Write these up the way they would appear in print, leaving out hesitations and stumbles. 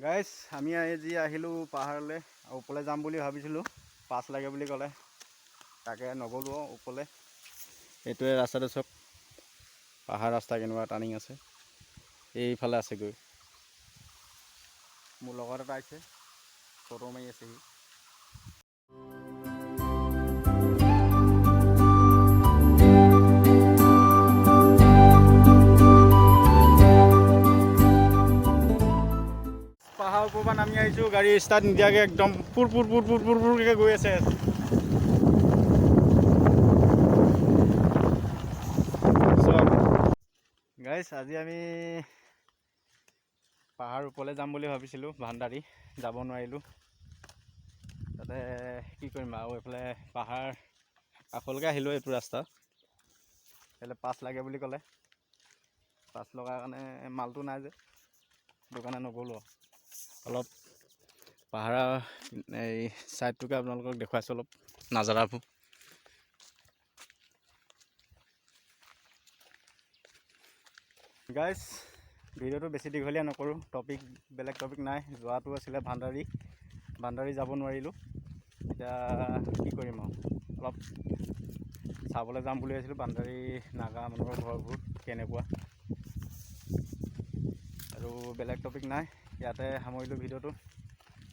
Guys, আমি আজি আহিলোঁ পাহাৰলৈ আৰু ওপৰলৈ যাম বুলি ভাবিছিলোঁ। পাছ লাগে বুলি ক'লে, তাকে নগ'লোঁ আৰু ওপৰলৈ। এইটোৱে ৰাস্তাটো চাওক, পাহাৰ ৰাস্তা কেনেকুৱা টাৰ্ণিং আছে। এইফালে আছে গৈ। মোৰ লগত এটা আহিছে, ফটো মাৰি আছে সি। পাহাৰৰ ওপৰৰ পৰা নামি আহিছোঁ, গাড়ী ষ্টাৰ্ট নিদিয়াকৈ একদম পুৰ পুৰ পুৰ পুৰ পুৰ পুৰকৈ গৈ আছে। চাওক গাইজ, আজি আমি পাহাৰ ওপৰলৈ যাম বুলি ভাবিছিলোঁ, ভাণ্ডাৰী যাব নোৱাৰিলোঁ। তাতে কি কৰিম আৰু, এইফালে পাহাৰ কাষলৈকে আহিলোঁ। এইটো ৰাস্তা এইফালে পাছ লাগে বুলি ক'লে। পাছ লগাৰ কাৰণে মালটো নাই যে, সেইটো কাৰণে নগ'লোঁ আৰু। অলপ পাহাৰৰ এই ছাইডটোকে আপোনালোকক দেখুৱাইছোঁ, অলপ নাজাৰাবোৰ। গাইজ, ভিডিঅ'টো বেছি দীঘলীয়া নকৰোঁ। টপিক, বেলেগ টপিক নাই। যোৱাটো আছিলে ভাণ্ডাৰী, ভাণ্ডাৰী যাব নোৱাৰিলোঁ। এতিয়া কি কৰিম আৰু, অলপ চাবলৈ যাম বুলি ভাবিছিলোঁ ভাণ্ডাৰী নাগা মানুহৰ ঘৰবোৰ কেনেকুৱা। আৰু বেলেগ টপিক নাই, ইয়াতে সামৰিলোঁ ভিডিঅ'টো।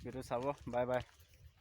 ভিডিঅ'টো চাব। Bye bye.